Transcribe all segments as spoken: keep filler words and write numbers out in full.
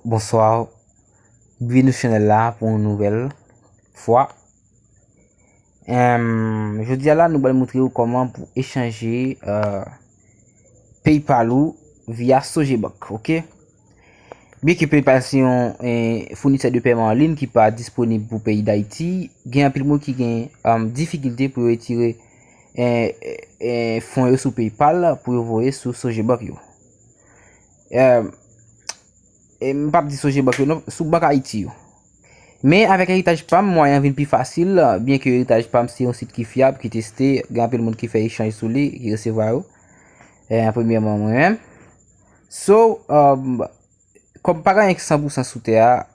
Bonswa, byenveni sou chanèl la pou yon nouvèl fwa. Em, jodi a la, nou pral montre w kòman pou echanje, eh, PayPal ou via Sogebank, ok? Byenke PayPal se yon, eh, founisè de pèman an liy ki pa disponib pou peyi Dayiti, gen anpil moun ki gen, em, difikilte pou yo retire, eh, eh, eh, fon yo sou PayPal pou yo voye sou Sogebank yo. Eh, e m p ap di Sogebank yo non, sou Bank Ayiti yo. Men avèk Eritaj Pam, mwayen an vin pi fasil, byenke Eritaj Pam se yon sit ki fyab, ki teste, gen anpil moun ki fè echanj sou li, ki resevwa yo, eh, an premyèman mwen menm. So, um, kòm pa gen anyen ki san pou san sou tè a,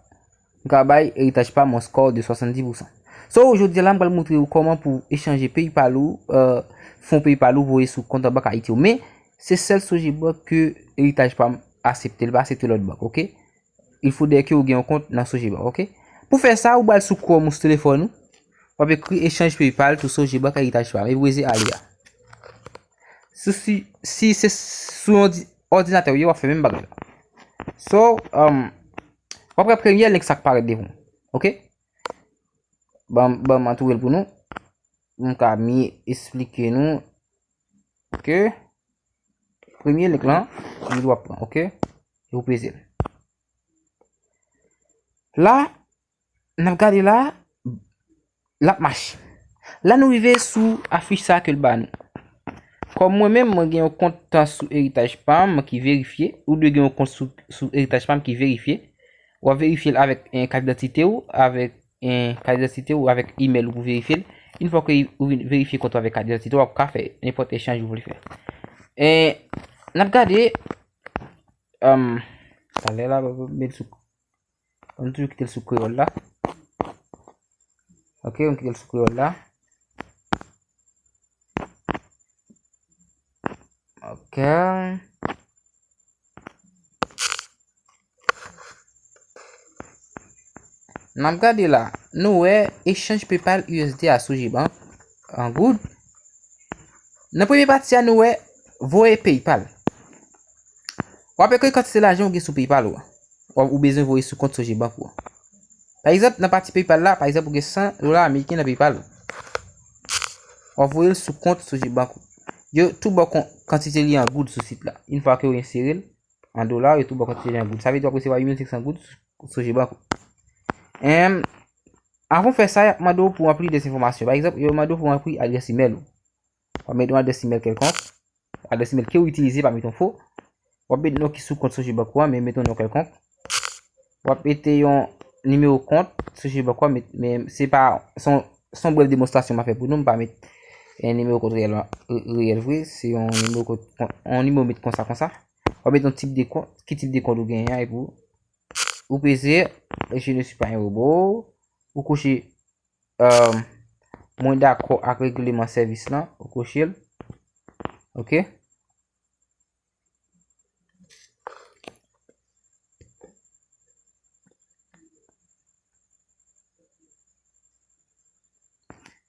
m ka bay Eritaj Pam yon score de swasanndis pou san. So, jodi a la, m pral montre w kòman pou echanje PayPal ou, eh, fon PayPal ou voye sou kont Bank Ayiti ou. Men, se sèl Sogebank ke Eritaj Pam aksepte, li pa aksepte lòt bank, ok? Il faudrait ke ou gen yon kont nan Sogebank, ok? Pou fè sa, ou pral sou Chrome ou sou telefòn ou, w ap ekri échange PayPal to Sogebank Eritaj Pam, epi w peze ale a. Si, si, si se sou yon di-, òdinatè ou ye, w ap fè menm bagay la. So, um, w ap pran premyè link sa k parèt devan w, ok? Ban, ban m antoure l pou nou. M ka mye esplike nou. Ok. Premye link lan, li w ap pran, ok? E ou peze l. La, n ap gade la, l ap mache. La, nou rive sou afich sa ke l ba nou. Kòm mwen menm, mwen gen yon kont sou Eritaj Pam ki verifye, ou dwe gen yon kont sou, sou Eritaj Pam ki verifye. W ap verifye l avèk, eh, kat didantite w, avèk, eh, kat didantite w, avèk imèl ou pou verifye l. Yon fwa ke ou vin verifye kont ou avèk kat didantite w, w ap ka fè nenpòt echanj ou vle fè. Eh, n ap gade, um, talè la, m met sou, m toujou kite l sou kreyòl la. Ok, m kite l sou kreyòl la. Ok. N ap gade la. Nou wè echanj PayPal U S D a Sogebank an goud. Nan premye pati a, nou wè voye PayPal. W ap ekri kantite lajan ou gen sou PayPal ou an. Ou, ou bezwen voye sou kont Sogebank ou an. Pa egzanp, nan pati PayPal la, pa egzanp, ou gen san dola ameriken nan PayPal ou. W ap voye l sou kont Sogebank ou. Yo tou ba w kon-, kantite li an goud sou sit la. Yon fwa ke w ensere l an dola, yo tou ba w kantite li an goud. Sa vle di w ap resevwa uit mil senk san goud sou, sou Sogebank ou. Em, avan w fè sa, y ap mande w pou w ranpli de enfòmasyon. Pa egzanp, yo mande w pou w ranpli adrès imèl ou. W ap mete yon adrès imèl kèlkonk. Adrès imèl ke w itilize, pa mete yon fo. W ap mete non ki sou kont Sogebank ou an, men mete yon non kèlkonk. W ap mete yon nimewo kont Sogebank ou an, men, men se pa, se yon, se yon brèf demonstrasyon m ap fè pou nou, m pa met, eh, nimewo kont reyèl, re-, reyèl vre, se yon nimewo kont, yon nimewo met konsa, konsa. W ap mete yon tip de kont, ki tip de kont ou genyen an, epi w, ou peze, je ne suis pas un robot, ou kouche Euh, mwen dakò ak regleman sèvis lan, ou kouche l. Ok.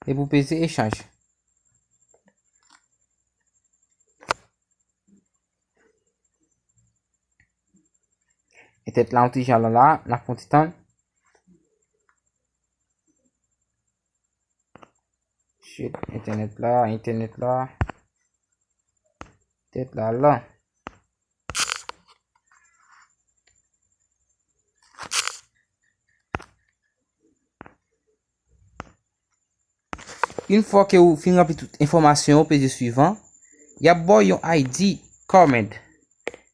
Epi w peze echanj. Entènèt la yon ti jan lan la, n ap fè yon ti tann. Shit, entènèt la, entènèt la. Entènèt la lan. Yon fwa ke ou fin ranpli tout enfòmasyon yo, peze swivan, y ap ba w yon I D comment.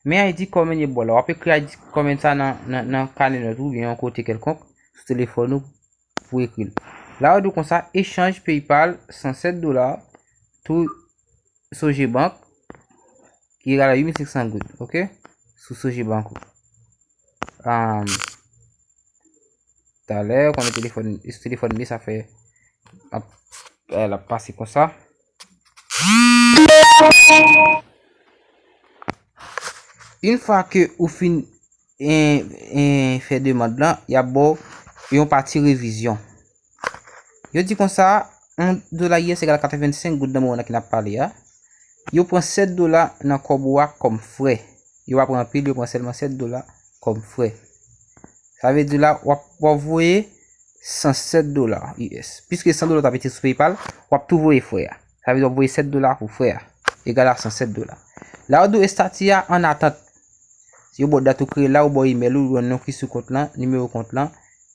Men I D comment yo ba w la. W ap ekri I D comment sa nan, nan, nan kanè nòt ou oubyen yon kote kèlkonk sou telefòn ou pou ekri l. La, yo di w konsa, echanj PayPal san sèt dola to Sogebank, ki egal a uit mil senk san goud, ok? Sou Sogebank ou. Um, talè, konnen telefòn, sou telefòn li, sa fè, ap, eh, l ap pase konsa. Yon fwa ke ou fin, eh, eh, fè demann lan, y ap ba w yon pati revizyon. Yo di konsa, yon dola U S egal a katrevensenk goud nan moman nan ke n ap pale a. Yo pran sèt dola nan kòb ou a kòm frè. Yo pa pran anpil, yo pran sèlman sèt dola kòm frè. Sa vle di la, w ap, w ap voye san sèt dola U S. Piske san dola w t ap mete sou PayPal, w ap tou voye frè a. Sa vle di w ap voye sèt dola pou frè a. Egal a san sèt dola. La ou di w estati a an atant. Yo ba w dat ou kreye la, ou ba w imèl ou, ou ba w non ki sou kont lan, nimewo kont lan,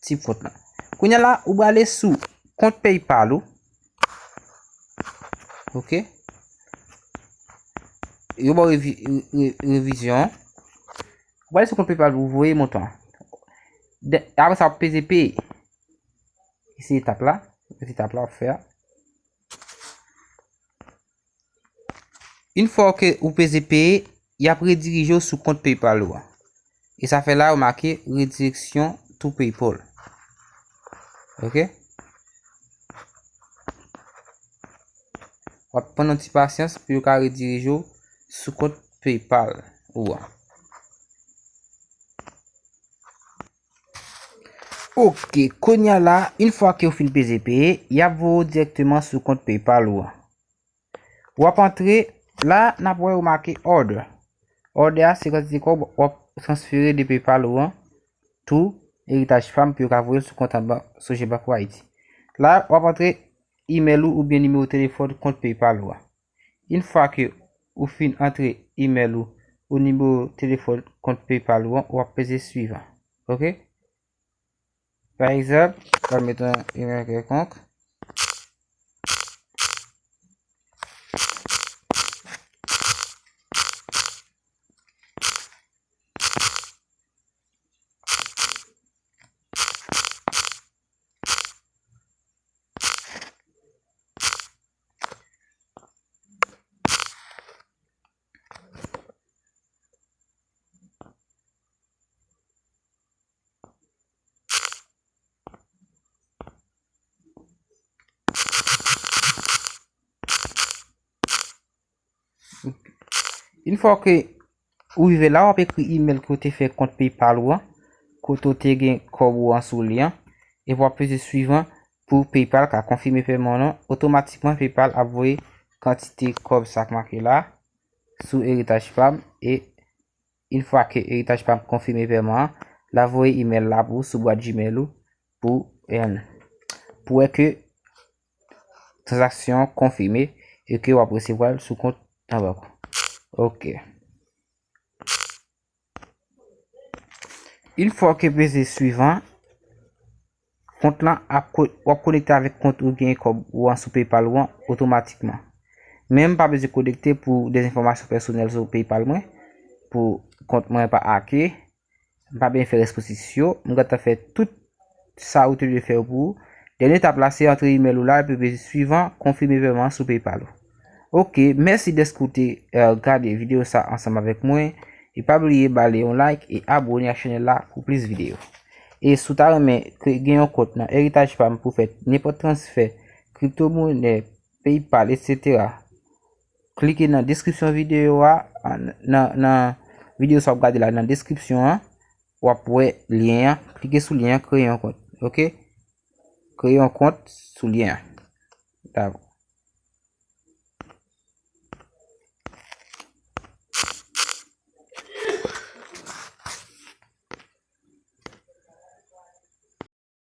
tip kont lan. Kounye a la, ou prale sou kont PayPal ou. Ok. Yo ba w revi-, re-, re-, revizyon. Ou prale sou kont PayPal pou voye montan an. De-, apre sa, w ap peze peye. Se etap la. Se etap la w ap fè a. Yon fwa ke ou peze peye, y ap redirije w sou kont PayPal ou a. E sa fè la, yo make redirection to PayPal. Ok? W ap pran yon ti pasyans pou yo ka redirije w sou kont PayPal ou a. Ok, kounye a la, yon fwa ke w fin peze peye, y ap voye w dirèkteman sou kont PayPal ou a. W ap antre, la, n ap wè yo make order. Order a, se kantite kòb w ap transfere de PayPal ou an, to Heritage Farm pou yo ka voye l sou kont an bank, Sogebank ou Ayiti. La, w ap antre imèl ou oubyen nimewo telefòn kont PayPal ou a. Yon fwa ke ou fin antre imèl ou, ou nimewo telefòn kont PayPal ou an, w ap peze suivant. Ok? Pa egzanp, m ap mete yon imèl kèlkonk. Yon fwa ke ou rive la, w ap ekri imèl ke w te fè kont PayPal ou an, kote w te gen kòb ou an sou li an, epi w ap peze suivant pou PayPal ka konfime pèman w lan. Otomatikman, PayPal ap voye kantite kòb sa k make la sou Heritage Farm e yon fwa ke Heritage Farm konfime pèman an, l ap voye imèl la pou ou sou bwat Gmail ou pou, em, pou wè ke tranzaksyon an konfime e ke w ap resevwa l sou kont an bank ou. Ok. Yon fwa ke peze suivant, kont lan ap ko-, w ap konekte avèk kont ou gen kòb ou an sou PayPal ou an otomatikman. Men m pa bezwen konekte pou de enfòmasyon pèsonèl sou PayPal mwen, pou kont mwen pa ake, m pa bezwen fè resposisyon, m gentan fè tout sa ou te dwe fè yo pou ou. Dènye etap la, se antre imèl ou la, epi peze suivant, konfime pèman an sou PayPal ou. Ok, mèsi dèske ou te, eh, gade videyo sa ansanm avèk mwen. E pa bliye ba li yon like e abone ak chanèl la pou plis videyo. E si w ta renmen ke gen yon kont nan Heritage Farm pou fè nenpòt transfè kriptomonè, PayPal, etsetera, klike nan deskripsyon videyo a, nan, nan videyo sa w ap gade la, nan deskripsyon an, w ap wè lyen an. Klike sou lyen an, kreye yon kont. Ok? Kreye yon kont sou lyen an. Dakò.